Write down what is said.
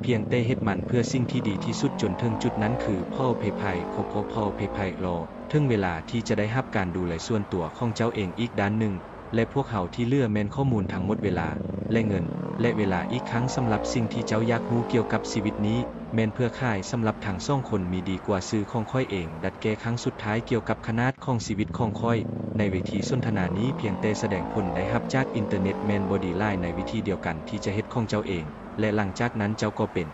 ພຽງແຕ່ເຮັດມັນເພື່ອສິ່ງທີ່ດີທີ່ສຸດຈົນເຖິງຈຸດນັ້ນຄື ເພາະເພໄພ ເພາະເພໄພລໍເຖິງເວລາທີ່ຈະໄດ້ຮັບການດູແລສ່ວນຕົວຂອງເຈົ້າເອງອີກດ້ານໜຶ່ງ ແລະ ພວກເຮົາທີ່ເຫຼືອແມ່ນຂໍ້ມູນທັງໝົດ ເວລາ ແລະ ເງິນ ແລະ ເວລາອີກຄັ້ງສຳລັບສິ່ງທີ່ເຈົ້າຢາກຮູ້ກ່ຽວກັບຊີວິດນີ້ ແມ່ນເພື່ອຂາຍສຳລັບທັງສອງຄົນ ມີດີກວ່າຊື້ຂອງຂ້ອຍເອງ ດັດແກ້ຄັ້ງສຸດທ້າຍກ່ຽວກັບຂະໜາດຂອງຊີວິດຂອງຂ້ອຍ ໃນເວທີສົນທະນານີ້ ພຽງແຕ່ສະແດງຜົນໄດ້ຮັບຈາກອິນເຕີເນັດແມ່ນບໍ່ດີຫຼາຍໃນວິທີດຽວກັນທີ່ຈະເຮັດຂອງເຈົ້າເອງ ແລະ ຫຼັງຈາກນັ້ນເຈົ້າກໍເປັນ